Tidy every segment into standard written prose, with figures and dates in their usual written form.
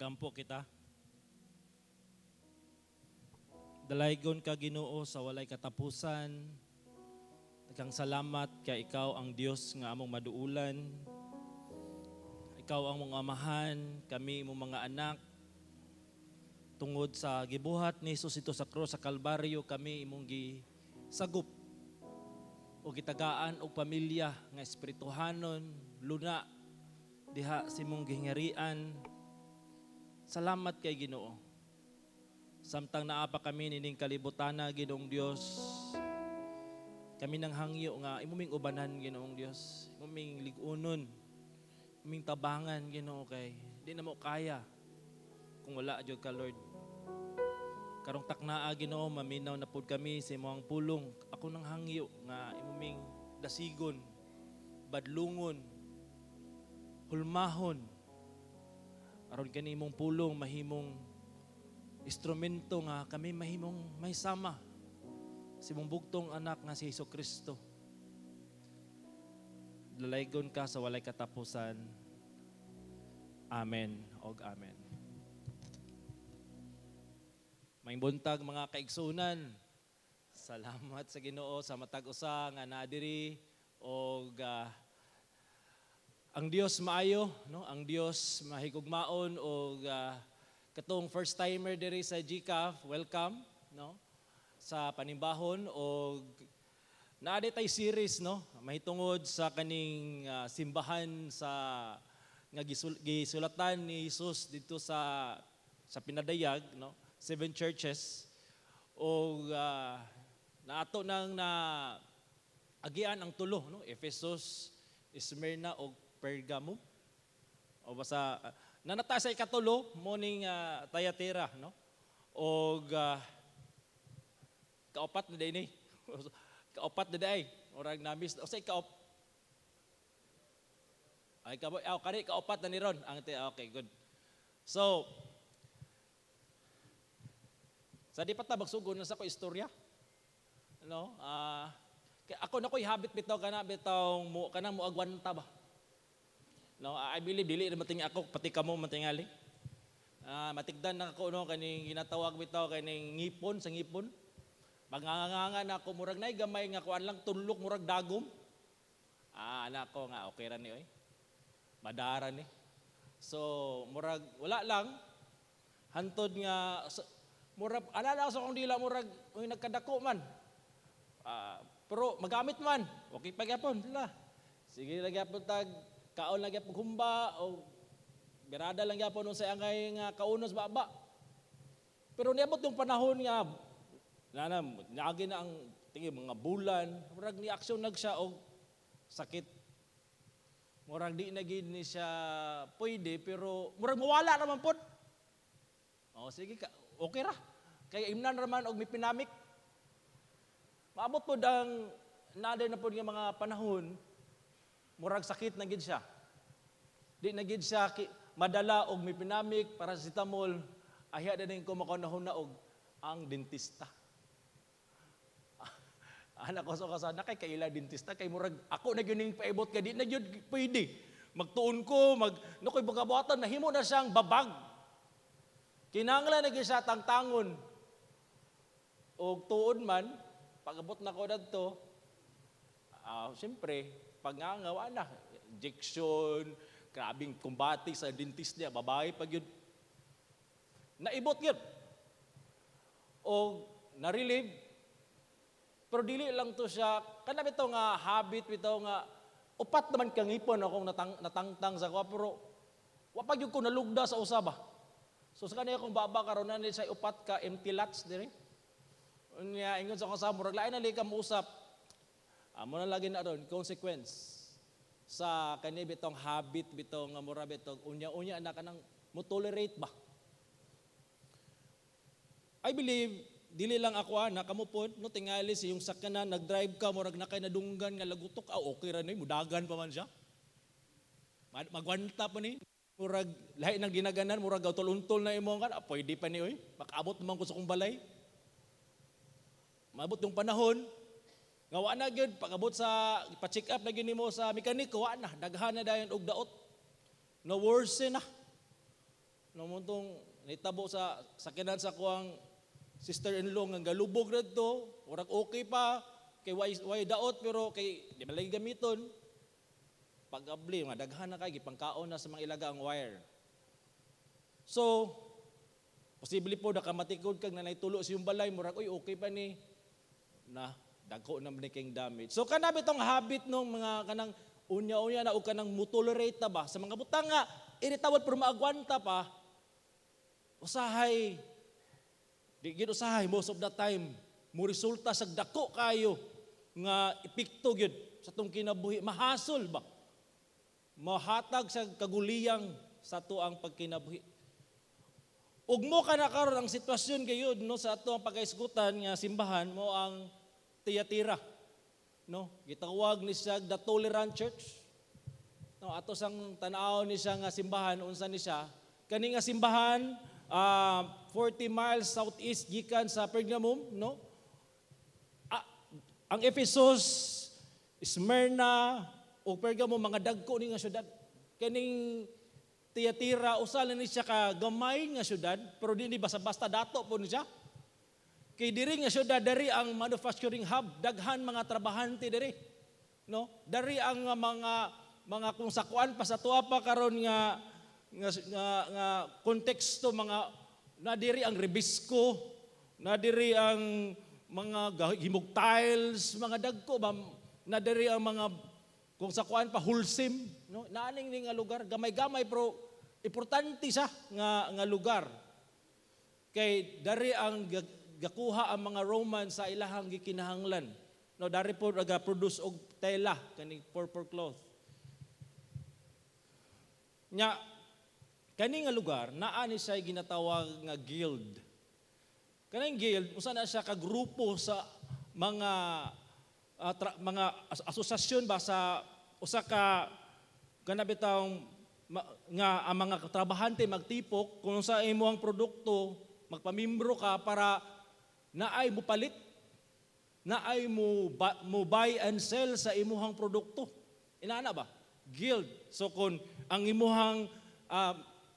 Magampo kita. Dalaygon ka, Ginoo, sa walay katapusan. Daghang salamat kay ikaw ang Dios nga among maduulan. Ikaw ang among amahan, kami imong mga anak. Tungod sa gibuhat ni Jesus ito sa krus sa Kalbaryo, kami imong gisagop o gitagaan og pamilya nga espirituhanon, luna diha sa imong gihingarian. Salamat kay Ginoo. Samtang naa pa kami nining kalibutana, Ginoong Dios, kami nang hangyo nga imo ming ubanan, Ginoong Dios. Imo ming lig-unon, imong tabangan, Ginoo, kay di namo kaya kung wala jud ka, Lord. Karong taknaa, Ginoo, maminaw na pud kami sa imong pulong. Ako nang hangyo nga imo ming dasigon, badlungon, hulmahon aron kani imong pulong mahimong instrumento nga kami mahimong may sama sa imong bugtong anak nga si Hesus Kristo. Dalaygon ka sa walay katapusan. Amen og amen. Maayong buntag, mga kaigsunan. Salamat sa Ginoo sa matag usa nga naa diri og ang Dios maayo, no? Ang Dios mahigugmaon og katong first timer diri sa GCAF, welcome, no? Sa panimbahon og naa tay series, no? Mahitungod sa kaning simbahan sa nga gisulatan ni Jesus dito sa pinadayag, no? Seven churches og naato nang na agian ang tulo, no? Ephesus, Smyrna og Pergamum. O basta naa na ta sa ikatulo mao ning Thyatira, no? Og kaupat na diay ni. Kaupat na diay. Murag namis o say kaup ay kabo aw kani kaupat na ni ron ang okay, good. So sa di pa ta magsugod na sa ko istorya. No? Kay ako na ko'y habit bitaw kana bitaw mo kana mo agwanta ba. No, I believe dili ra matingali ako, pati kamo matingali. Matigdan na ako, no, kaning ginatawag bitaw kaning ngipon sa ngipon. Pagnganganga na ako, murag nay gamay nga kuan lang, tunlok, murag dagom. Anak ko nga okay ra ni oy. Madara ni. So murag wala lang hantod nga murag alala sa akong dila, murag uy, nagkadako man. Pero magamit man, okay pa gyapon sila. Sige lang gyapon tag kaon lang gyapon humba o birada lang gyapon sa angay nga kaunos baba. Pero niabot yung panahon nga na naagi na ang tingi mga bulan, murag ni aksyon nag siya og sakit. Murag di na gid ni siya pwede, pero murag mawala naman pod. Oh, sige ka, okay ra. Kay imnan raman og mefenamic. Maabot pod ang naday na pod nga mga panahon, murag sakit na gid siya. Di na gid siya madala og mefenamic, paracetamol, ayha na din ko makanahon na og ang dentista. Anak ko sa kasana kay kaila dentista kay murag ako na gyud ning paibot kay di na gyud pwede. Magtuon ko, mag no koy bukabuhatan, nahimo na siyang babag. Kinahanglan na gyud siya tangtangon. Og tuod man, pag-abot na ko dadto, siyempre, pagngangaw na, injection, grabing kumbati sa dentist niya, babae pag yun. Naibot yun. O na-relieve, pero dili lang to siya, kana bitaw nga habit bitaw nga, upat naman kang ngipon akong natangtang sa kuha, pero wa pa gyud ko nalugda sa usa ba. So sa kaniya akong baba karon na sa upat ka empty lots diri. Unya ingon sa akong sa murag lain na ka mousap. Amo na lagi na ron consequence sa kani bitong habit bitaw nga mura bitong unya-unya na kanang mo tolerate ba. I believe dili lang ako ana, kamo pod, no? Tingali sa yung sakyanan, nagdrive ka, murag na kay nadunggan nga lagutok, ah, okay ra ni, mudagan pa man siya. Magwanta pa ni. Murag lahi nang ginaganan, murag untol-untol na imo kan, ah, pwede pa ni oy. Makaabot naman ko sa kong balay. Maabot yung panahon nga wa na gyud, pag-abot sa pa-check up na gyud nimo sa mekaniko, wa na, daghan na dayon og daot. No worse na. No, mao tong nitabo sa sakyanan sa akoang sister-in-law nga galubog didto, murag okay pa kay way daot, pero kay di man lagi gamiton. Pag-abli, mga daghan na kay gipangkaon na sa mga ilaga ang wire. So, posible po nakamatikod kag nanay tulo sa iyong balay, murag, "Uy, okay pa ni." Na, dagko na man ni king damage. So, kana bitong habit nung mga kanang unya-unya na o kanang mutolerate ta ba sa mga butang nga iritawad pero maagwanta pa, usahay, di gid usahay, most of the time, mo resulta sa dako kayo nga epekto gyud sa atong kinabuhi, mahasol ba? Mahatag sa kaguliyang sa atoang pagkinabuhi. Ug mo kana karon ang sitwasyon gayud, no, sa ato ang pagkaisgutan nga simbahan mo ang Tiatira. No, gitawag ni siya the tolerant church. No, ato sang tan-aw ni siya nga simbahan, unsa ni siya? Kani nga simbahan, 40 miles southeast gikan sa Pergamum, no? Ah, ang Ephesus, Smyrna o Pergamum, mga dagko ni nga syudad. Kaning Tiatira, usa lang ni siya ka gamay nga syudad, pero di ni basta-basta dato po ni siya. Kay diri nga syudad, diri ang manufacturing hub, daghan mga trabahante diri. No? Dari ang mga kung sa kuan pa sa tuwa pa karon nga konteksto, mga na diri ang Rebisco, na diri ang mga himog tiles, mga dagko ba, na diri ang mga kung sa kuan pa, Holcim, no? Naaning ni nga lugar, gamay-gamay pero importante sa nga lugar. Kay dari ang gakuha ang mga Roman sa ilahang gikinahanglan. No, dari po naga-produce og tela, kaning purple cloth. Nya kani nga lugar naa ni siya ginatawag nga guild. Kaning guild, usa na siya ka grupo sa mga mga asosasyon ba sa usa ka kana bitawng nga ang mga trabahante magtipok kung sa imong produkto, magpamimbro ka para naay mo palit, naay mo buy and sell sa imuhang produkto. Inana ba, guild. So kung ang imuhang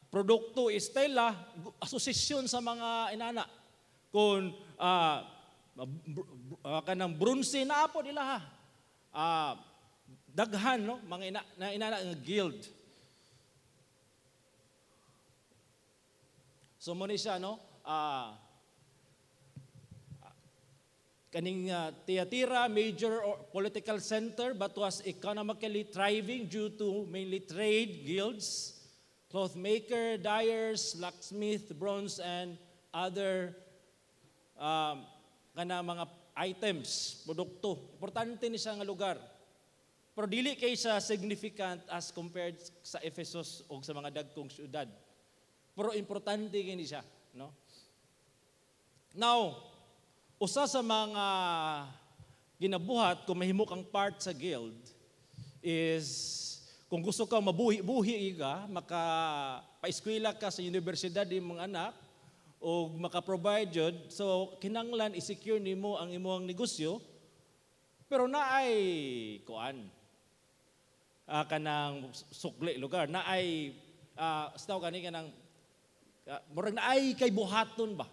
produkto is tela, asosasyon sa mga inana. Kung kanang bronze, naa po nila ha. Daghan, no, mga ina, na inana nga guild. So mo ni siya, no, kaning Tiatira, major or political center but was economically thriving due to mainly trade guilds, cloth maker, dyers, blacksmith, bronze and other kana mga items, produkto. Importante ni siya nga lugar. Pero dili kay siya significant as compared sa Ephesus o sa mga dagkong syudad. Pero importante kini siya, no? Now, usa sa mga ginabuhat kung mahimo kang part sa guild is kung gusto ka mabuhi-buhi ka, maka paeskwela ka sa universidad imong anak o maka-provide yun, so kinanglan i-secure nimo ang imong negosyo, pero naay kuan kanang sukli lugar, naay uh, kani kanang murag naay kay buhaton ba,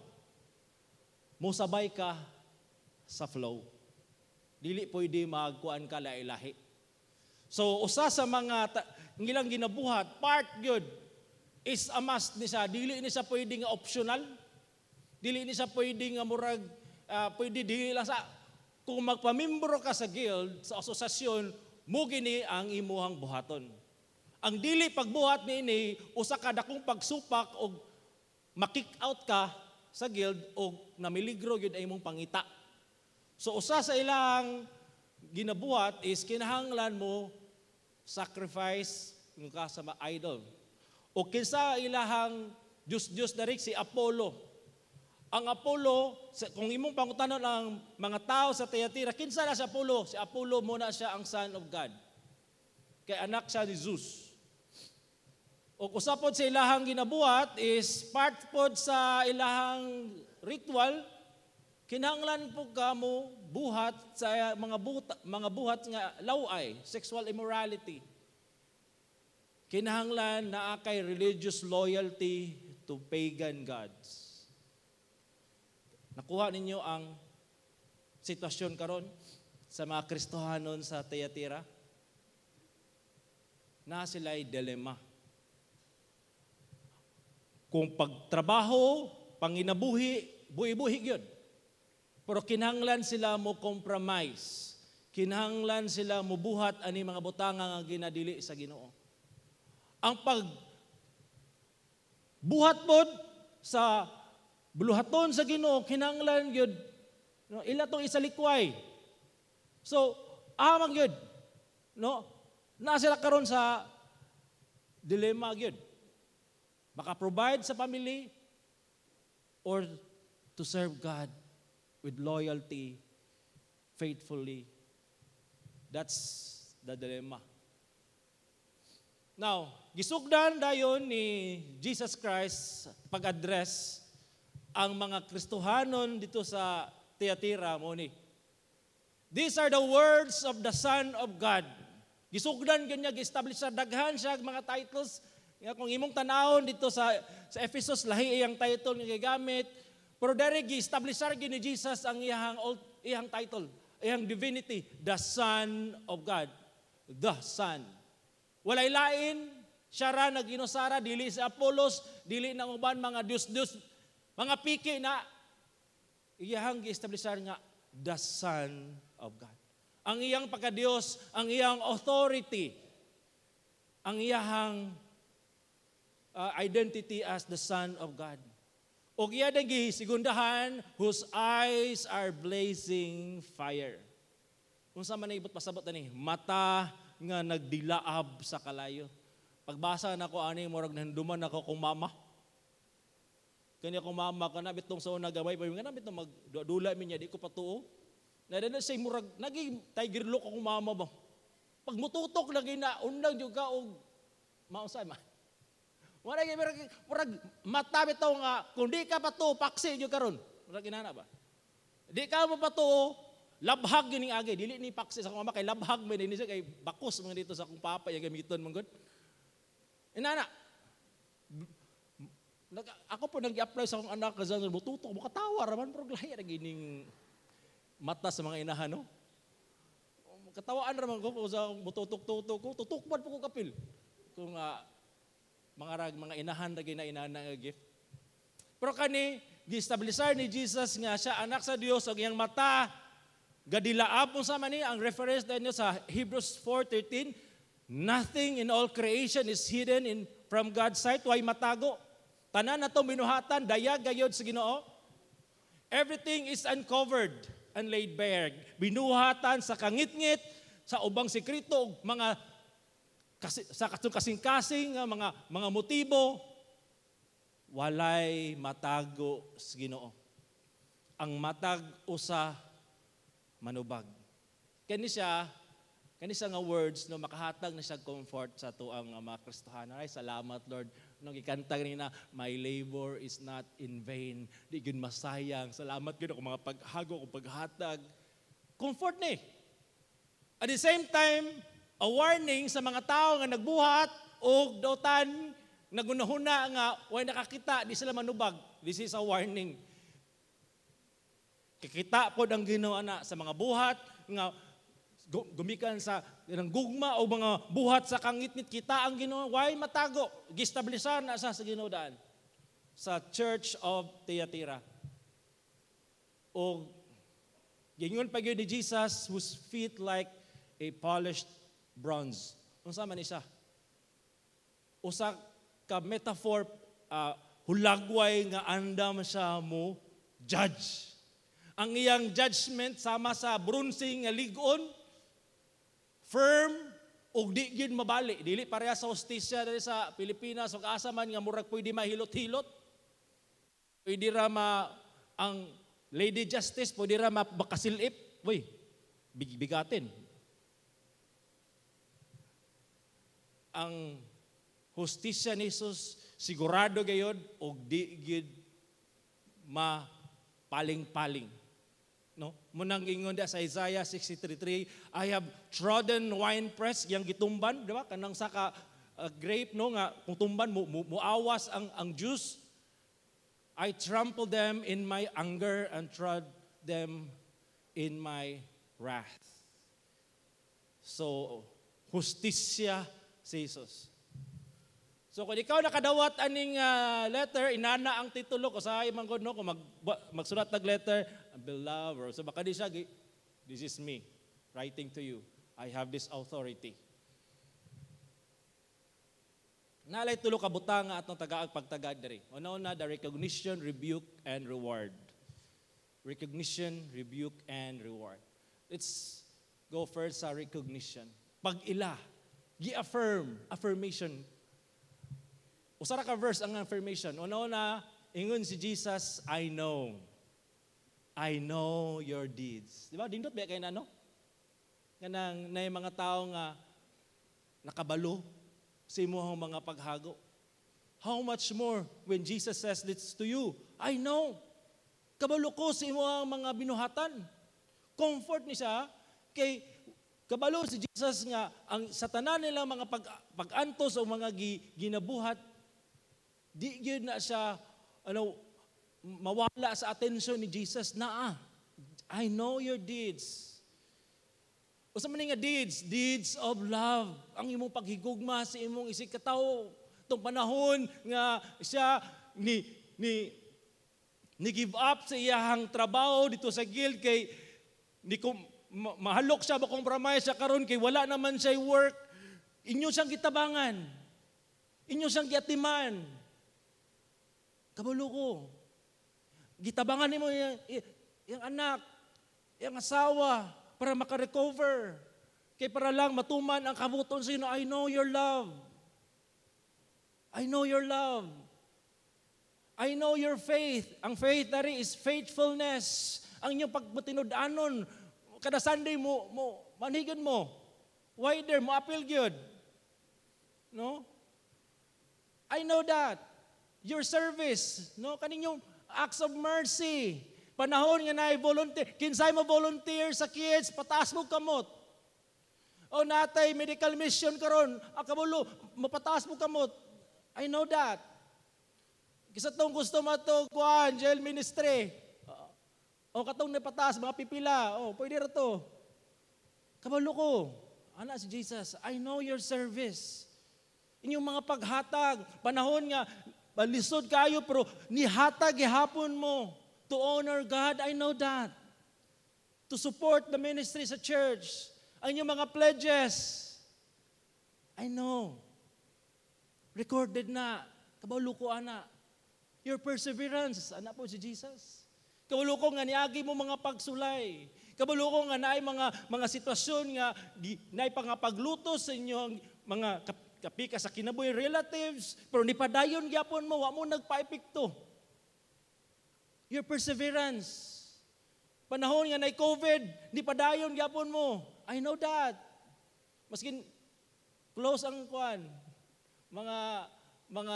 mosabay ka sa flow. Dili pwede magkuan ka lahi-lahi. So usa sa mga ngilang ginabuhat, part gyud is a must ni siya. Dili ni siya pwede nga optional. Dili ni siya pwede nga murag pwede dili lang sa kung magpamimbro ka sa guild, sa asosasyon, mo gini ang imuhang buhaton. Ang dili pagbuhat niini, usa ka dakong pagsupak og ma-kick out ka sa guild o namiligro gyud ang imong pangita. So usa sa ilang ginabuhat is kinahanglan mo sacrifice ka sa mga idol. O kinsa ilahang Diyos-Diyos diri, si Apollo. Ang Apollo, kung imong pangutanon ang mga tao sa Tiatira, kinsa na si Apollo? Si Apollo muna siya ang son of God. Kay anak siya ni Zeus. O usa pod sa ilahang ginabuhat is part pod sa ilahang ritual, kinahanglan po ka mo buhat sa mga buhat nga laway, sexual immorality. Kinahanglan naa kay religious loyalty to pagan gods. Nakuha ninyo ang sitwasyon karon sa mga Kristohanon sa Tiatira? Na sila'y dilemma. Kung pagtrabaho, panginabuhi, buhi-buhi yun. Pero kinahanglan sila mo compromise. Kinahanglan sila mo buhat ani mga butanga nga ginadili sa Ginoo. Ang pag buhat pod sa buluhaton sa Ginoo, kinahanglan gyud, no, ila tong isalikway. So, amang gyud, no? Na sila karon sa dilema gyud. Maka-provide sa family or to serve God with loyalty, faithfully. That's the dilemma. Now, gisugdan dayon ni Jesus Christ pag-address ang mga Kristohanon dito sa Tiatira mo ni. "These are the words of the Son of God." Gisugdan gyud niya, gi-establish sa daghan siya mga titles. Nga kung imong tanawon dito sa Ephesus, lahi iyang title nga gigamit. Pero dere gi-establish gyud ni Jesus ang iyang title, iyang divinity, the Son of God. The Son. Walay lain, siya ra nag-inusara, dili si Apollos, dili ng uban mga Diyos-Diyos, mga piki na iyang gi-establish nga the Son of God. Ang iyang pagka-Diyos, ang iyang authority, ang iyang identity as the Son of God. O iya din gisigundahan, "whose eyes are blazing fire." Kung sa man ibot pasabot ani, mata nga nagdilaab sa kalayo. Pagbasa nako ani, murag nahinumduman nako kong mama. Kani akong mama kana bitong sa una gamay pa nga bitong magdula mi niya, di ko patuo. Na na say murag naging tiger look akong mama ba. Pag mututok lagi na undang jud ka og mausay ma. Wala gyud, murag mata bitaw nga kung di ka patuo, paksi jud karon. Murag inana ba? Di ka mo patuo, labhag yun ning agi. Dili ni paksi sa akong mama kay labhag man ni siya kay bakos mga dito sa akong papa yang gamiton man gud. Inana. Ako po nag-apply sa akong anak kasi mututok mo katawa raman, pero lahi ra gining mata sa mga inahan, no. Katawaan raman ko kung sa mututok-tutok ko, tutukman po ko kapil. Kung mga rag mga inahan ra gina inana nga gift. Pero kani gi-establisar ni Jesus nga siya anak sa Dios ug iyang mata gadilaab. Unsa man ni ang reference ninyo sa Hebrews 4:13? Nothing in all creation is hidden in from God's sight. Way matago. Tanan na binuhatan dayag gayod sa Ginoo. Everything is uncovered and laid bare. Binuhatan sa kangitngit, sa ubang sekreto ug mga kasi, sa katong kasing-kasing nga mga motibo, walay matago sa Ginoo. Ang matag usa manubag. Kani siya nga words, no, makahatag na siya comfort sa atuang mga Kristohanon. Ay, salamat, Lord. No, gikanta kanina, "My labor is not in vain." Di gyud masayang. Salamat gyud ako mga paghago, ako paghatag. Comfort ni. At the same time, a warning sa mga tao nga nagbuhat og dautan, nagunahuna nga way nakakita, di sila manubag. This is a warning. Kikita pod ang Ginoo ana sa mga buhat nga gumikan sa ng gugma o mga buhat sa kangitngit, kita ang Ginoo, way matago. Giestablisan na sa Ginoo daan sa Church of Thyatira. O gingon pa gyud ni Jesus, "whose feet like a polished bronze." Unsa man isa? Usa ka metaphor, hulagway nga andam siya mo judge. Ang iyang judgment sama sa bronze nga lig-on, firm ug di gyud mabali. Dili pareha sa hustisya diri sa Pilipinas ug asa man nga murag pwede mahilot-hilot. Pwede ra ma ang Lady Justice, pwede ra makasilip. Uy, bigatin. Ang hustisya ni Jesus sigurado gayod og di gyud mapaling-paling. No? Munang ingon da sa Isaiah 63:3, "I have trodden wine press," yang gitumban, di ba? Kanang saka grape, no, nga kung tumban mo, muawas ang juice. I trampled them in my anger and trod them in my wrath." So, hustisya si Jesus. So kung ikaw nakadawat aning letter, inana ang titulo ko sa man gud, no, kung magsulat tag letter, "Beloved," or so baka di siya, "This is me writing to you. I have this authority." Nalay tulo ka butang nga atong tagaag pagtagad diri. Una-una, the recognition, rebuke, and reward. Recognition, rebuke, and reward. Let's go first sa recognition. Pag-ila, gi-affirm, affirmation. Usa ra ka verse ang affirmation. Una-una, ingon si Jesus, "I know. I know your deeds." Di ba? Dindot ba kay na, no? Kanang nay mga tao nga nakabalo sa imong mga paghago. How much more when Jesus says this to you? "I know. Kabalo ko sa imong mga binuhatan." Comfort ni siya kay kabalo si Jesus nga ang sa tanan nila mga pag-antos o mga ginabuhat, di gyud na siya mawala sa atensyon ni Jesus naa. "I know your deeds." Usa man ni nga deeds? Deeds of love. Ang imong paghigugma sa imong isig katawo. Tong panahon nga siya ni give up sa iyahang trabaho dito sa guild kay ni mahalok siya ba, compromise siya karon kay wala naman siya work. Inyo siyang gitabangan. Inyo siyang giatiman. "Kabalo ko. Gitabangan nimo iyang anak, iyang asawa para makarecover. Kay para lang matuman ang kabut-on sa inyo." I know your love. I know your love. I know your faith. Ang faith dari is faithfulness. Ang inyong pagmatinud-anon. Kada Sunday mo manhigan mo. Wider mo apil gyud. No? I know that. Your service, no, kaninyong acts of mercy. Panahon nga naay volunteer, kinsay mo volunteer sa kids, pataas mo kamot. O natay medical mission karon, ang kabulo, mapataas mo kamot. I know that. Kisa tong gusto mato kuan, jail ministry. O katong napataas mga pipila, o pwede ra to. "Kabalo ko." Ana si Jesus, "I know your service." Inyong mga paghatag, panahon nga balisod kayo pero nihatag gihapon mo to honor God, I know that. To support the ministry sa church, ang inyong mga pledges, I know. Recorded na. Kabalo ko ana. Your perseverance, ana po si Jesus. "Kabalo ko nga niagi mo mga pagsulay. Kabalo ko nga naay mga sitwasyon nga naay nga paglutos sa inyong mga kapika sa kinabuhi, relatives, pero nipadayon gyapon mo, wa mo nagpa-epekto." Your perseverance. Panahon nga nay COVID, nipadayon gyapon mo. I know that. Maskin close ang kuan, mga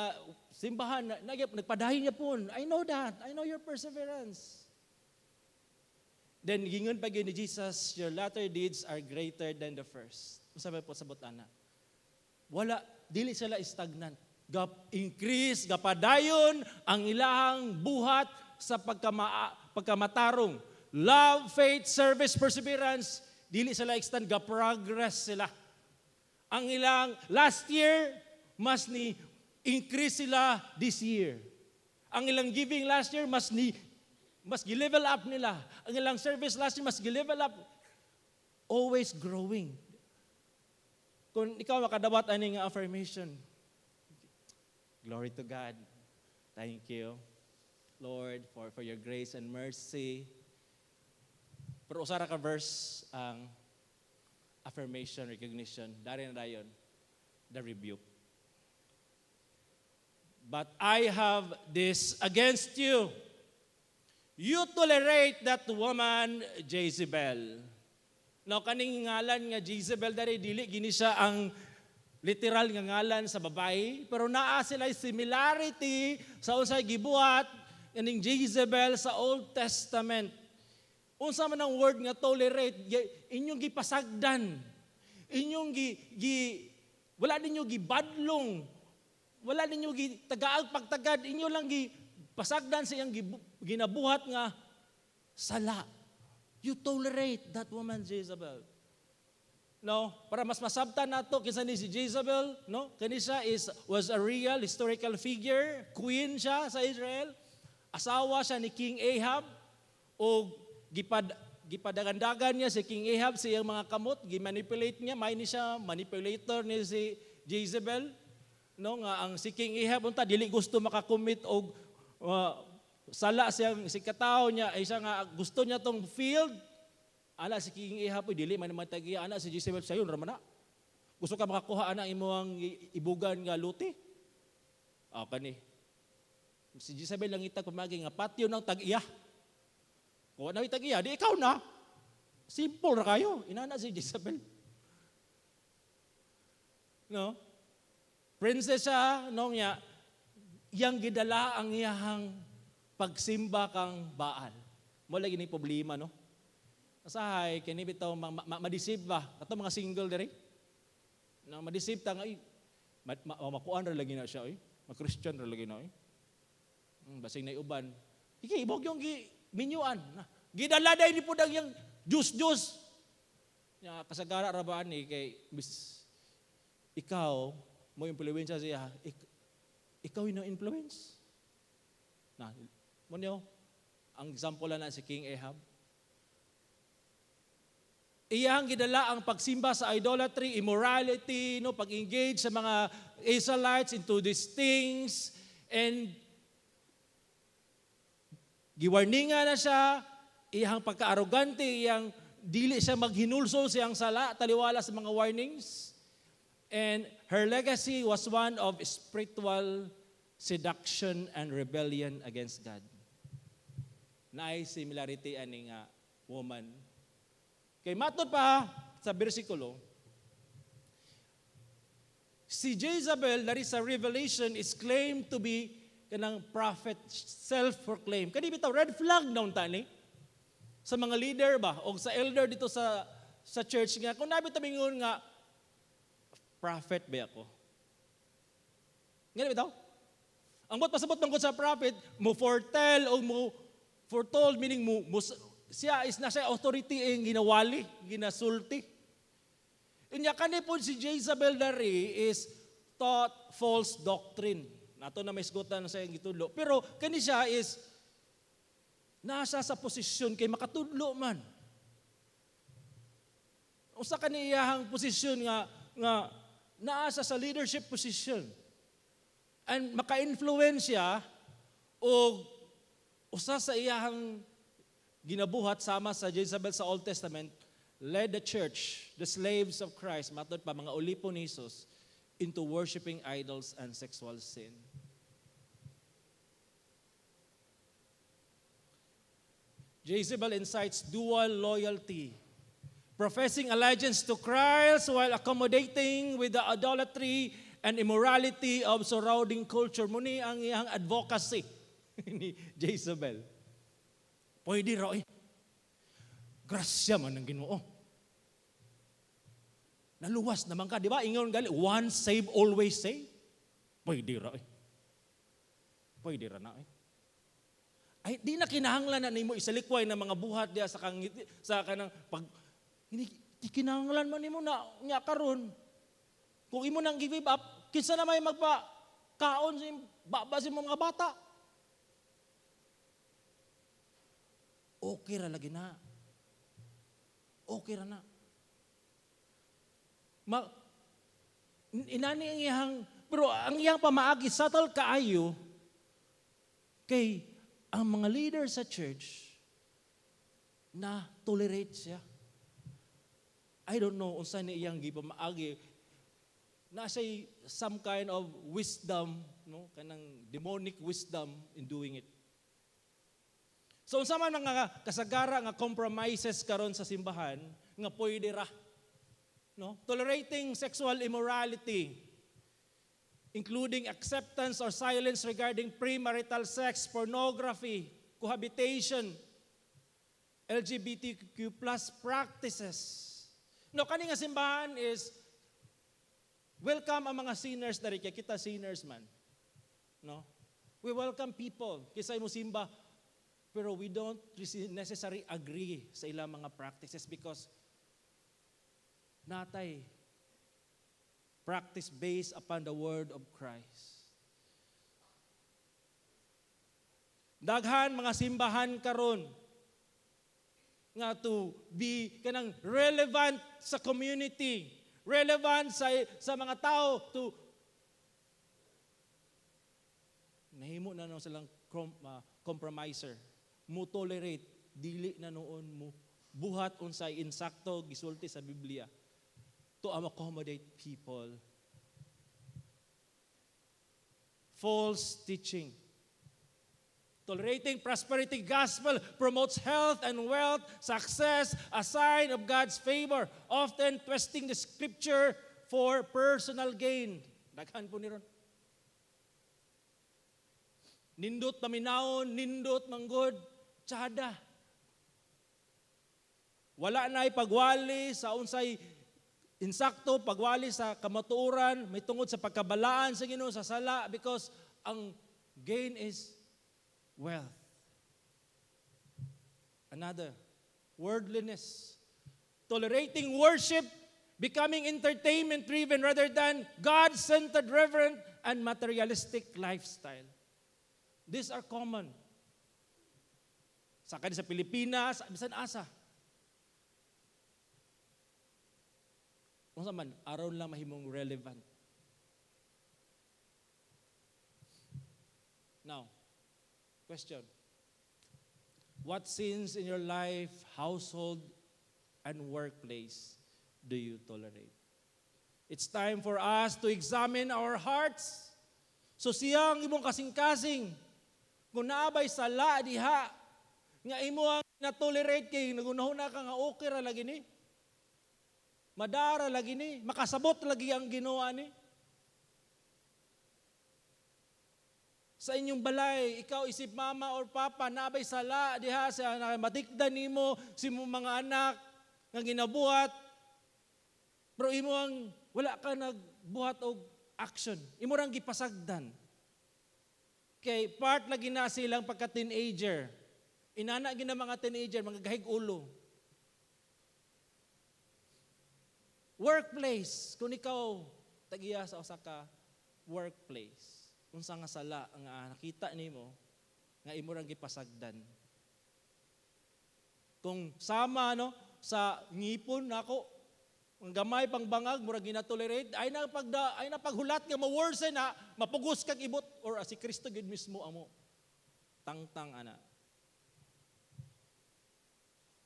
simbahan na, nagpadayon gyapon. I know that. I know your perseverance. Then gingon pa gyud ni Jesus, "Your latter deeds are greater than the first." Unsa ba po sabot ana? Wala, dili sila stagnant. Gap increase, gapadayon ang ilahang buhat sa pagkamatarong. Love, faith, service, perseverance, dili sila extend, ga-progress sila. Ang ilang last year, mas ni increase sila this year. Ang ilang giving last year, mas gi-level up nila. Ang ilang service last year, mas gi-level up. Always growing. Kung ikaw makadawat ani nga affirmation, glory to God. Thank you, Lord, for your grace and mercy. Pero usa ra ka verse ang affirmation, recognition. Dari na dayon, the rebuke. "But I have this against you. You tolerate that woman Jezebel." Now, kaning ngalan nga Jezebel dari, dili gini siya ang literal nga ngalan sa babae, pero naa sila similarity sa unsay gibuhat kaning Jezebel sa Old Testament. Unsa man ang word nga tolerate? Inyong gipasagdan. Inyong gi wala ninyo gibadlong. Wala ninyo gi tagaag pagtagad, inyo lang gi Pasagdan sa iyang ginabuhat nga sala. You tolerate that woman Jezebel. No, para mas masabtan nato kinsa ni si Jezebel, no? Kani siya is was a real historical figure, queen siya sa Israel. Asawa siya ni King Ahab o gipadagandagan niya si King Ahab sa iyang mga kamot, gimanipulate niya, may ni siya manipulator ni si Jezebel. No, nga ang si King Ahab unta dili gusto makakommit og sala siyang si katao niya ay siya nga gusto niya tong field. Ana si King Ahab, "Uy, dili man naman tagiya." Ana si Jezebel, "Sayon ra man na. Gusto ka makakuha ana imong ibugan nga luti?" Ah, kani. Si Jezebel lang itag pamagi nga patyo ng tag-iya. Kung na tag-iya, di ikaw na. Simple ra kayo. Inana si Jezebel. No? Princess siya, no niya, iyang gidala ang iyahang pagsimba kang Baal. Mo lagi ni problema, no? Asahay, kini bitaw ma-deceive ba? Kato mga single diri. No, ma-deceive ta nga ay makuan ra lagi na siya oy. Ma-Christian ra lagi na oy. Basing na uban. Iki ibog yung gi minyuan. Gidala day ni pud ang yang juice-juice. Nya kasagara ra ba ani kay bis, ikaw mo impluwensya siya, ikaw yung influence. Na, mo niyo, ang example na si King Ahab. Iyang gidala ang pagsimba sa idolatry, immorality, no, pag-engage sa mga Israelites into these things, and giwarningan na siya, iyang pagka-arrogante, iyang dili siya maghinulsol siyang sala, taliwala sa mga warnings. And her legacy was one of spiritual seduction and rebellion against God. Naay similarity ani nga woman. Kay matod pa sa bersikulo, si Jezebel dari sa Revelation is claimed to be kanang prophet, self-proclaimed. Kani bitaw red flag na unta ni sa mga leader ba o sa elder dito sa church nga kung nabi tamingon nga prophet ba ako. Nga bitaw? Ang buot pasabot man sa prophet, mo foretell o mo foretold, meaning mo siya is nasa authority ang ginawali, ginasulti. Inya kani po si Jezebel dari is taught false doctrine. Nato na may isgutan sa iyang gitudlo. Pero kani siya is nasa sa posisyon kay makatudlo man. Usa kani iyahang posisyon nga naasa sa leadership position. And maka-influence siya og usa sa iyahang ginabuhat sama sa Jezebel sa Old Testament, led the church, the slaves of Christ, matod pa mga ulipon ni Jesus, into worshiping idols and sexual sin. Jezebel incites dual loyalty, professing allegiance to Christ while accommodating with the idolatry and immorality of surrounding culture. Muni ang iyang advocacy ni Jezebel. Pwede raw eh. Grasya man ng Ginoo. Naluwas naman ka, di ba? Ingon gali, once save, always save. Pwede ra eh. Pwede ra na eh. Ay, di na kinahanglan na nimo isalikway na mga buhat diya sa kang sa kanang pag hindi di kinahanglan man nimo na nya karon. Kung imo nang give up, kinsa na may magpa kaon sa baba sa imong mga bata? Okay ra lagi na. Okay ra na. Inani ang iyang, pero ang iyang pamaagi subtle kaayo kay ang mga leader sa church na tolerate siya. I don't know unsa ni iyang gipamaagi. Na siya some kind of wisdom, no, kanang demonic wisdom in doing it. So unsa man mga kasagara nga compromises karon sa simbahan nga pwede ra, no? Tolerating sexual immorality, including acceptance or silence regarding premarital sex, pornography, cohabitation, LGBTQ+ practices. No, kani nga simbahan is welcome ang mga sinners dari kay kita sinners man. No? We welcome people kisay mo simba, pero we don't necessarily agree sa ilang mga practices because natay practice based upon the word of Christ. Daghan mga simbahan karon nga to be kanang relevant sa community, relevant sa mga tao, to nahimo na no silang compromiser, mo tolerate, dili na noon mo buhat unsay insakto gisulti sa Biblia to accommodate people. False teaching. Tolerating prosperity gospel promotes health and wealth, success, a sign of God's favor, often twisting the scripture for personal gain. Daghan po ni ron. Nindot paminawon, nindot manggod, tsada. Wala na pagwali sa unsay insakto, pagwali sa kamatuoran, may tungod sa pagkabalaan sa Ginoo sa sala because ang gain is wealth. Another, worldliness. Tolerating worship, becoming entertainment-driven rather than God-centered, reverent, and materialistic lifestyle. These are common. Sa kani sa Pilipinas, bisan asa. Unsa man, aron lang mahimong relevant. Now, question. What sins in your life, household, and workplace do you tolerate? It's time for us to examine our hearts. So siyang imong kasing-kasing, kung naabay sala diha, nga imo ang na-tolerate kay nagunahuna ka nga okay ra lagi ni. Madara lagi ni, makasabot lagi ang Ginoo ni. Sa inyong balay, ikaw isip mama or papa, naabay sala diha sa matikdan nimo si mo mga anak nga ginabuhat. Pero imo ang wala ka nagbuhat og action. Imo rang gipasagdan. Kay part lagi na silang pagka-teenager. Inana gina mga teenager, mga gahig ulo. Workplace, kung ikaw tagiya sa usa ka workplace, unsa nga sala nga nakita nimo nga imo rang gipasagdan. Kung sama no sa ngipon nako, ang gamay pang bangag murag ginatolerate, ay na paghulat nga ma-worsen na mapugos kag ibot or si Kristo gid mismo amo. Tangtang ana.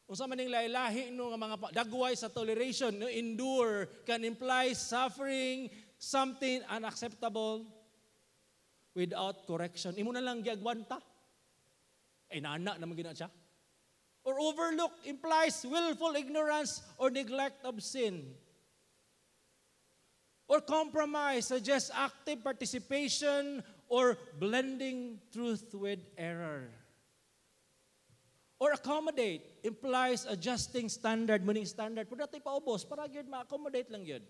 Unsa man ning lahi-lahi no nga mga dagway sa toleration, no, endure can imply suffering something unacceptable without correction. Imo na lang giagwanta. Ay nana naman gina siya. Or overlook implies willful ignorance or neglect of sin. Or compromise suggests active participation or blending truth with error. Or accommodate implies adjusting standard, muning standard. Pero dati paubos, para gyud ma-accommodate lang yun.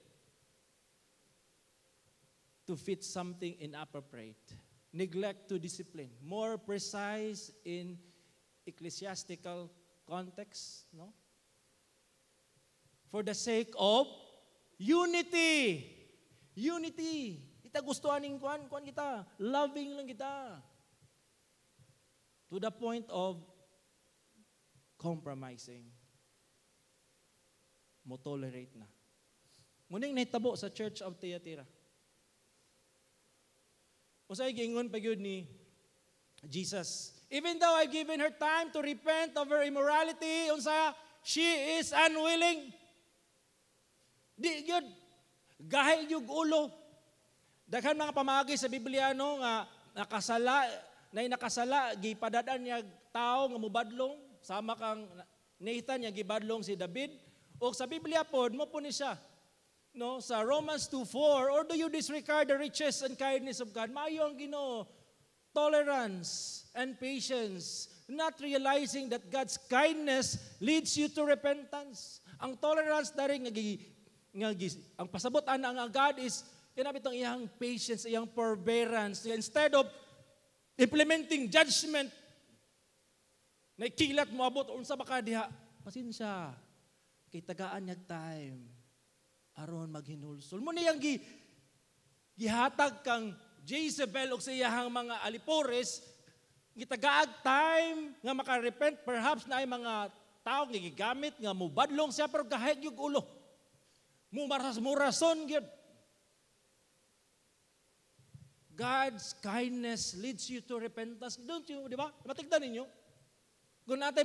To fit something inappropriate. Neglect to discipline. More precise in ecclesiastical context, no? For the sake of unity. Unity. Ita gustuhan ning kuan, kuan kita. Loving lang kita. To the point of compromising. Mo tolerate na. Muning nahitabo sa Church of Thyatira. Usay giingon pa gyud ni Jesus, even though I've given her time to repent of her immorality, unsa, she is unwilling. Di gyud gahi gyud ulo. Daghan mga pamaagi sa Biblia no nga nakasala, nay nakasala gipadad-an niya tawo nga mobadlong, sama kang Nathan nga gibadlong si David. O sa Biblia pod mo po ni siya. No, sa Romans 2:4, or do you disregard the riches and kindness of God? Maayo ang Ginoo. Tolerance and patience, not realizing that God's kindness leads you to repentance. Ang tolerance dari nga ang pasabot ana nga God is kinabit ang iyang patience, iyang forbearance. Instead of Implementing judgment. Naikilat mo abot unsa ba ka diha? Pasensya. Kay tagaan niyag time aron maghinulsol. Mo niyang gihatag kang Jezebel og sa iyahang mga alipores, gitagaag time nga makarepent. Perhaps na ay mga tao nga gigamit nga mubadlong siya, pero gahig yung ulo. Murason gyud. God's kindness leads you to repentance. Don't you, di ba? Matigdan ninyo. Kung natin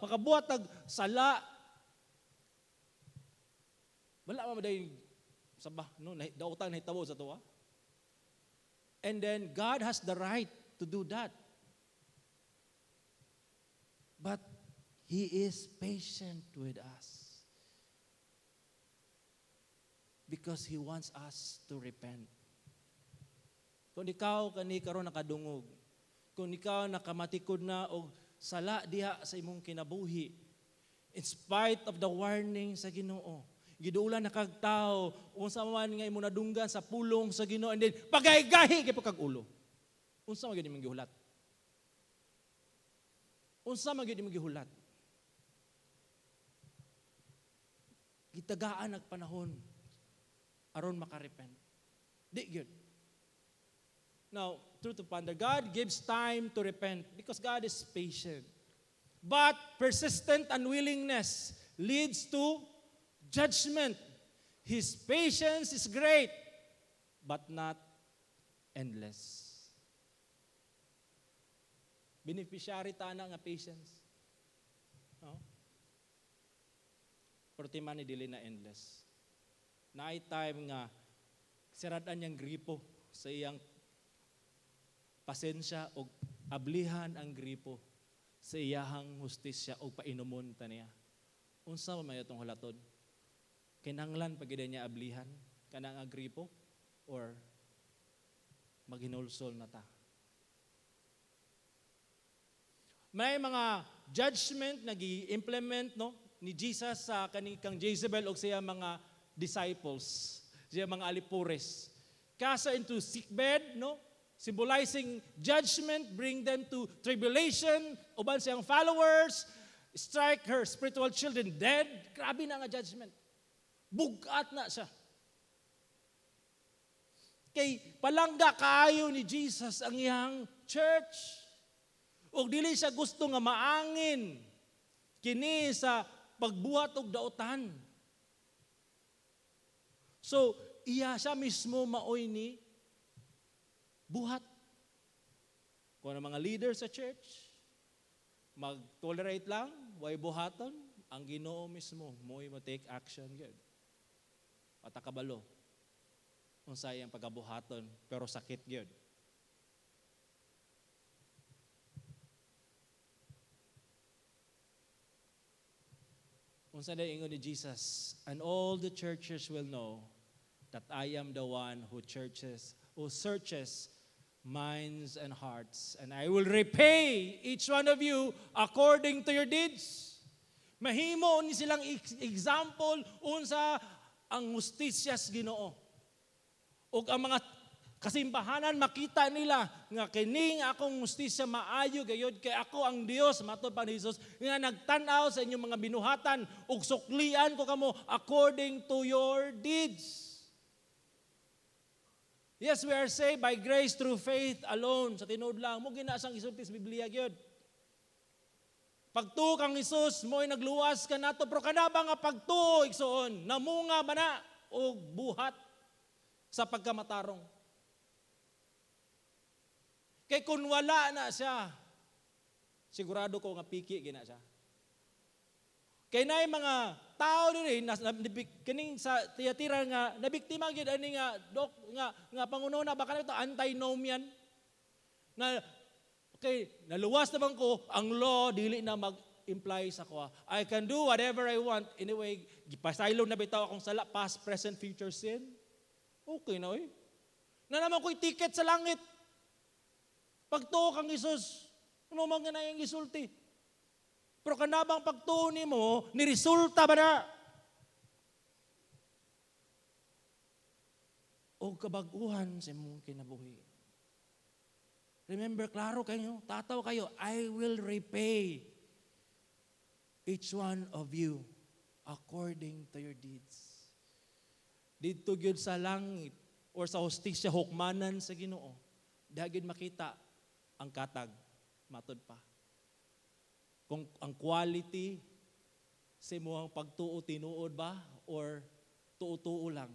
makabuhat og sala, wala man day sabah, no, dautan nahitabo sa tuwa. And then God has the right to do that. But He is patient with us because He wants us to repent. Kung ikaw kani karon nakadungog, kung ikaw nakamatikod na og sala diha sa imong kinabuhi, in spite of the warning sa Ginoo, giduulan na kag tao, unsa man nga imo nadunggan sa pulong sa Ginoo, and then pagahigahi kay kag ulo. Unsa man gyud imong gihulat? Unsa man gyud imong gihulat? Gitagaan ang panahon aron makarepent. Di gyud. Now, truth to ponder, God gives time to repent because God is patient. But persistent unwillingness leads to judgment. His patience is great, but not endless. Beneficiary ta na nga patience. No? Pero timan ni dili na endless. Naay time nga siradan niyang gripo sa iyang pasensya o ablihan ang gripo sa iyahang hustisya o painumon ta niya. Unsa man may atong hulaton? Kinahanglan pa gid niya ablihan kanang ang gripo or maghinulsol na ta? May mga judgment na gi-implement, no, ni Jesus sa kani kang Jezebel og siya mga disciples, siya mga alipores. Cast into sickbed, no? Symbolizing judgment, bring them to tribulation, uban siyang followers, strike her spiritual children dead. Grabe na nga judgment. Bugat na siya. Kay palangga kaayo ni Jesus ang iyang church. Og dili siya gusto nga maangin kini sa pagbuhat og daotan. So, iya siya mismo maoy ni buhat. Kung ang mga leader sa church, mag-tolerate lang, way buhaton, ang Ginoo mismo mo'y mo take action gyud. Patakabalo unsa iyang pagabuhaton, pero sakit gyud. Unsa day ingon ni Jesus, "And all the churches will know that I am the one who searches minds and hearts, and I will repay each one of you according to your deeds." Mahimo ni silang example unsa ang hustisya sa Ginoo. Ug ang mga kasimbahanan makita nila nga kining akong hustisya maayo gayud kay ako ang Dios, matod pa ni Jesus, nga nagtan-aw sa inyong mga binuhatan ug suklian ko kamo according to your deeds. Yes, we are saved by grace through faith alone. Sa tinuod lang, mo gina siyang isulti sa Biblia gyud. Pagtuo kang Hesus, mo'y nagluwas ka nato, pero kana ba nga pagtuo, igsoon, namunga ba na og buhat sa pagkamatarong? Kay kung wala na siya, sigurado ko nga piki gina siya. Kay naay mga tao diri na, kining sa Tiatira nga nabiktima gyud ani nga dok nga nga pangununa baka na ito antinomian na okay, naluwas na bang ko, ang law dili na mag-imply sa ko. I can do whatever I want. Anyway, gipasaylo na bitaw akong sala, past, present, future sin. Okay na oy. Na naman ko'y ticket sa langit. Pagtuo kang Hesus, ano man nga na iyang gisulti? Pero kanabang pagtuo nimo, ni resulta ba na? O kabag-uhan sa imong kinabuhi. Remember, klaro kayo, tataw kayo, "I will repay each one of you according to your deeds." Didto gyud sa langit or sa hustisya, hukmanan sa Ginoo. Diha gyud makita ang katag matud pa. Kung ang quality sa imong pagtuo tinuod ba or tuo-tuo lang.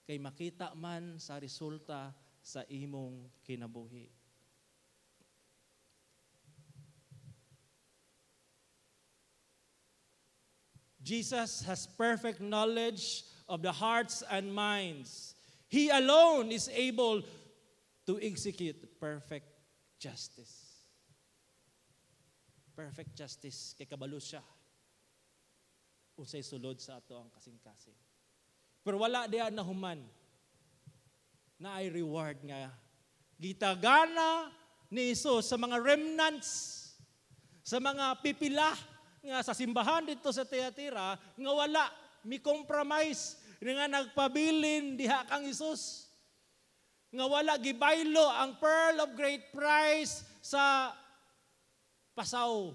Kay makita man sa resulta sa imong kinabuhi. Jesus has perfect knowledge of the hearts and minds. He alone is able to execute perfect justice. Perfect justice kay kabalo siya unsay sulod sa ato ang kasing-kasing. Pero wala diha nahuman, naay reward nga gitagana ni Jesus sa mga remnants, sa mga pipila nga sa simbahan didto sa Tiatira nga wala mi compromise, nga nagpabilin diha kang Hesus, nga wala gibaylo ang pearl of great price sa pasaw.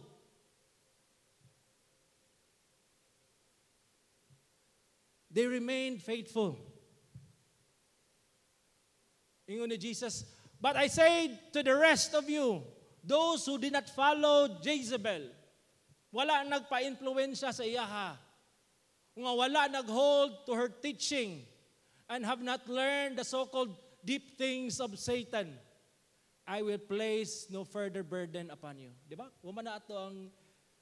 They remained faithful. Ingon ni Jesus, "But I say to the rest of you, those who did not follow Jezebel," wala nagpa-influensya sa iyaha, nga wala nag-hold to her teaching, "and have not learned the so-called deep things of Satan, I will place no further burden upon you." Di ba? Wala na ato ang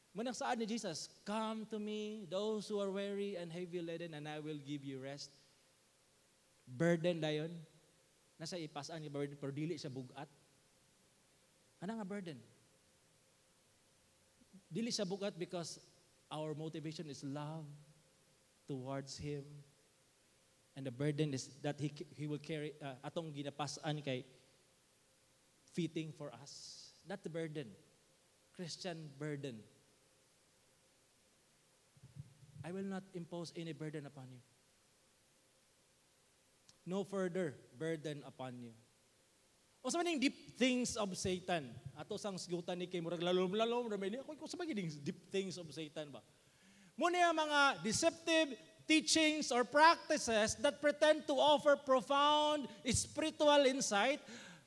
Manang saad ni Jesus, "Come to me, those who are weary and heavy laden, and I will give you rest." Burden dayon. Nasa ipasan ni burden, pero dili siya bugat. Ano nga burden? Dili siya bugat because our motivation is love towards Him. And the burden is that He will carry, atong ginapasan kay fitting for us. Not the burden. Christian burden. I will not impose any burden upon you. No further burden upon you. O sa maning deep things of Satan? Ato sang sigutan ni kay murag lalom-lalom ra man ni. Ako sa magiging deep things of Satan ba? Muna ang mga deceptive teachings or practices that pretend to offer profound spiritual insight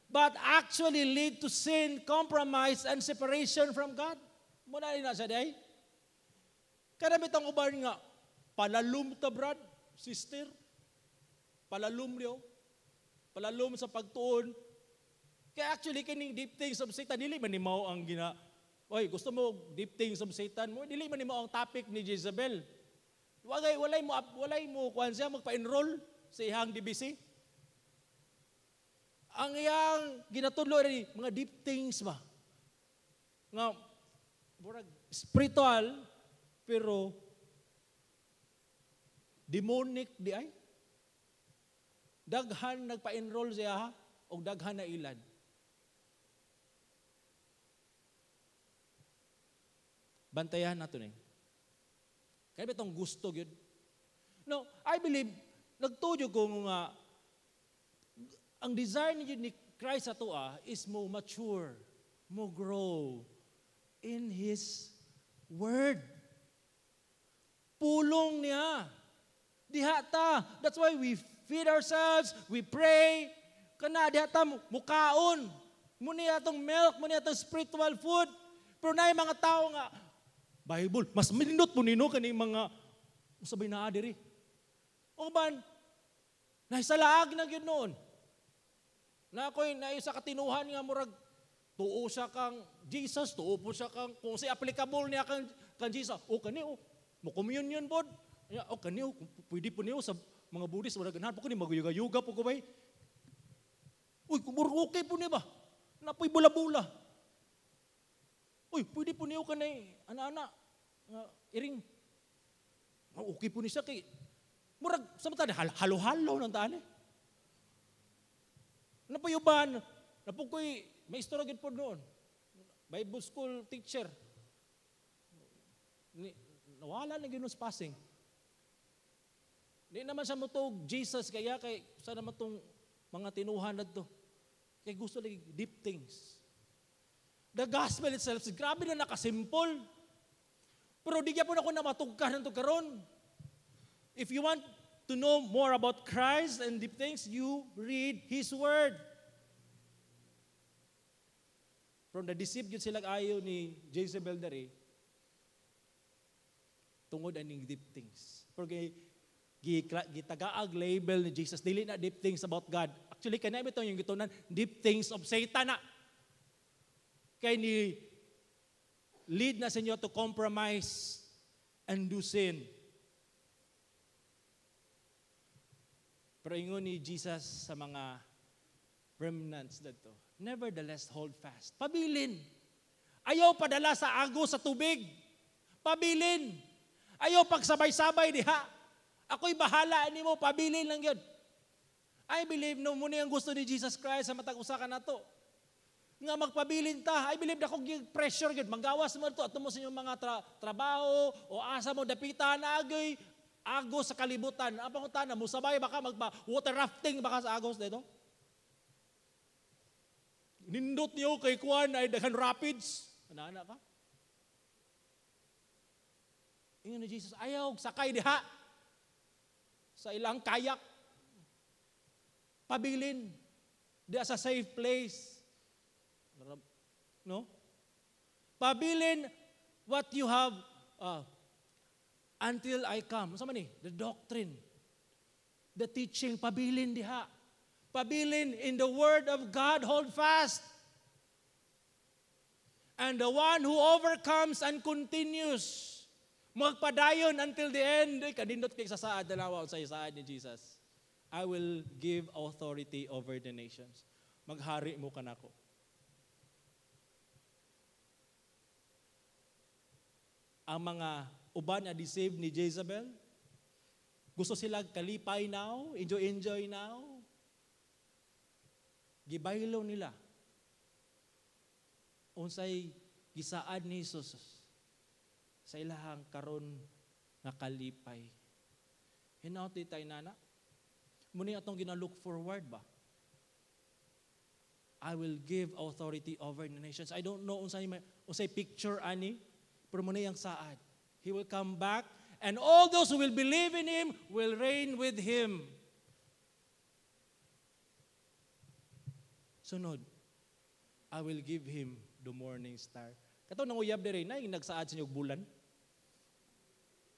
but actually lead to sin, compromise, and separation from God. Muna na siya day. Kada bitang uban nga, palalom ta, brad, sister. Palalom niyo. Palalom sa pagtuon. Kaya actually, kining deep things of Satan, dili man ni mao ang gina, oy, gusto mo deep things of Satan mo, dili man ni mao ang topic ni Jezebel. Walay mo kuan siya magpa-enroll sa iyang DBC. Ang iyang ginatudlo rin, mga deep things ba? Nga, murag spiritual, pero demonic di ay. Daghan nagpa-enroll siya ha, o daghan na ilan. Bantayan nato ni. Kaya ba itong gusto yun? No, I believe, nagtuyo ko nga, ang desire ni Christ sa atoa is mo mature, mo grow in His Word. Pulong niya. Diha ta. That's why we feed ourselves, we pray. Kana diha ta mukaon. Muni atong milk, muni atong spiritual food. Pero naay mga tao nga, Bible, mas minindot po nino kaning mga usabay naa diri. O ban, nahisalaag na gyud noon. Na ako'y naisa katinuhan nga murag tuo siya kang Jesus, tuo po siya kang, kung si applicable niya kang Jesus, o kani o, mo communion pod. Ya, o kani o, pwede po niyo sa mga Buddhist, wala ganahan po ko ni magyuga-yuga po ko bay. Uy, kumur okay po niya ba? Napoy bula-bula. Uy, pwede po niyo kanay ana-ana iring. Okay po ni siya kay murag sa mata halo-halo ng taan eh. Napayuban, napukoy may istorya gid po noon. Bible school teacher. Ni, nawala na gyud passing. Di naman siya mutog Jesus kaya kay sa naman tong mga tinuhan na to. Kay gusto lagi deep things. The gospel itself, grabe na nakasimple. Pero di gyapon ako na matugkah ng karon. If you want to know more about Christ and deep things, you read His Word. From the deceived yun sila ayo ni Jezebel diri, tungod aning deep things. Pero gitagaag label ni Jesus, dili na deep things about God. Actually, kanay bitong yung gitunan, deep things of Satan na. Kay ni lead na sa inyo to compromise and do sin. Pero ingon ni Jesus sa mga remnants dito, nevertheless hold fast. Pabilin. Ayaw padala sa agos sa tubig. Pabilin. Ayaw pagsabay-sabay diha. Ako'y bahala nimo, pabilin lang yun. I believe no muna ang gusto ni Jesus Christ sa matag usa ka nato. Nga magpabilin ta. I believe dako pressure gyud manggawas mo to ato mo sa inyong mga trabaho o asa mo dapita na agoy agos sa kalibutan. Ang pangutana, musabay baka magpa water rafting baka sa agos dito. Nindot niyo kay kuan ay daghan rapids. Ana-ana ka? Ingon ni Jesus, ayaw sakay diha sa ilang kayak. Pabilin diha sa safe place. No? Pabilin what you have until I come. Unsa man ni? The doctrine. The teaching, pabilin diha. Pabilin in the word of God, hold fast. And the one who overcomes and continues, magpadayon until the end. Ay, kanindot kay sa saad, dalawa sa saad ni Jesus. I will give authority over the nations. Maghari mo kanako. Ang mga uban na deceive ni Jezebel, gusto sila kalipay now, enjoy, enjoy now. Gibaylo nila. Unsay gisaad ni Jesus sa ilahang karon nga kalipay. Hinaut di tayo nana. Muna atong gina-look forward ba? I will give authority over the nations. I don't know unsay picture ani, pero muna yang saad. He will come back and all those who will believe in Him will reign with Him. Sunod, I will give him the morning star. Kato nang uyab diri na yung nagsaad sa inyong bulan.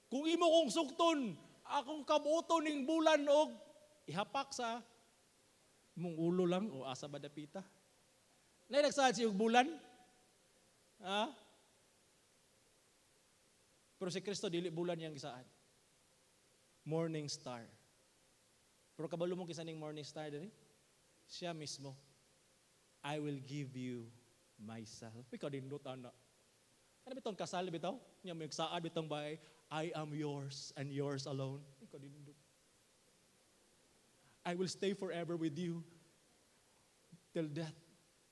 Kung imo kong sukton, akong kabuto ning bulan og ihapak sa imong ulo lang o asa ba dapita. Na nagsaad sa inyong bulan? Ha? Pero si Kristo dili bulan niyang gisaad. Morning star. Pero kabalo mo kinsa ning morning star diri? Siya mismo. I will give you myself. Ikaw din ana. Ano bitong kasal bitaw? Nya may saad bitong bay, I am yours and yours alone. Ikaw din. I will stay forever with you till death.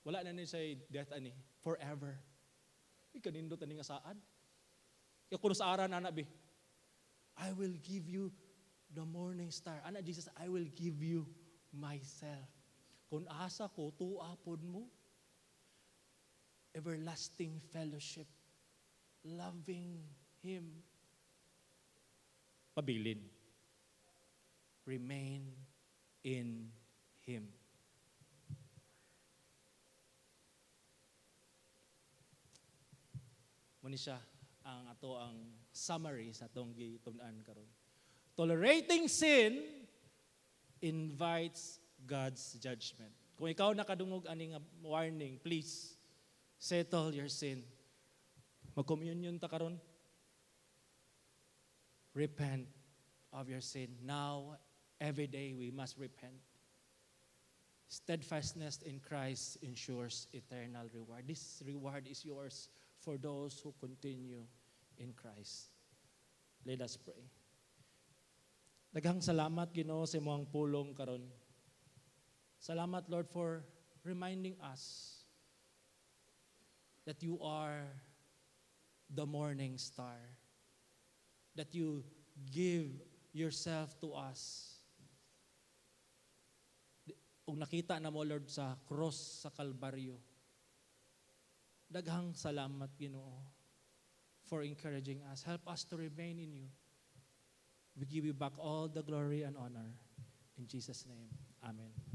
Wala na ni say death ani, forever. Ikaw nindot ani nga saad. Ikaw kuno sa aran ana bi. I will give you the morning star. Ana Jesus, I will give you myself. Kung asa ko, tuapod mo. Everlasting fellowship. Loving Him. Pabilin. Remain in Him. Muna siya ang ato ang summary sa atong gitun-an karon. Tolerating sin invites God's judgment. Kung ikaw nakadungog ani nga warning, please settle your sin. Mag-communion ta karon. Repent of your sin. Now, every day we must repent. Steadfastness in Christ ensures eternal reward. This reward is yours for those who continue in Christ. Let us pray. Daghang salamat, Ginoo, sa imong pulong karon. Salamat, Lord, for reminding us that you are the morning star, that you give yourself to us. Ug nakita namo, Lord, sa cross sa Kalbaryo. Daghang salamat, Ginoo, for encouraging us. Help us to remain in you. We give you back all the glory and honor. In Jesus' name, amen.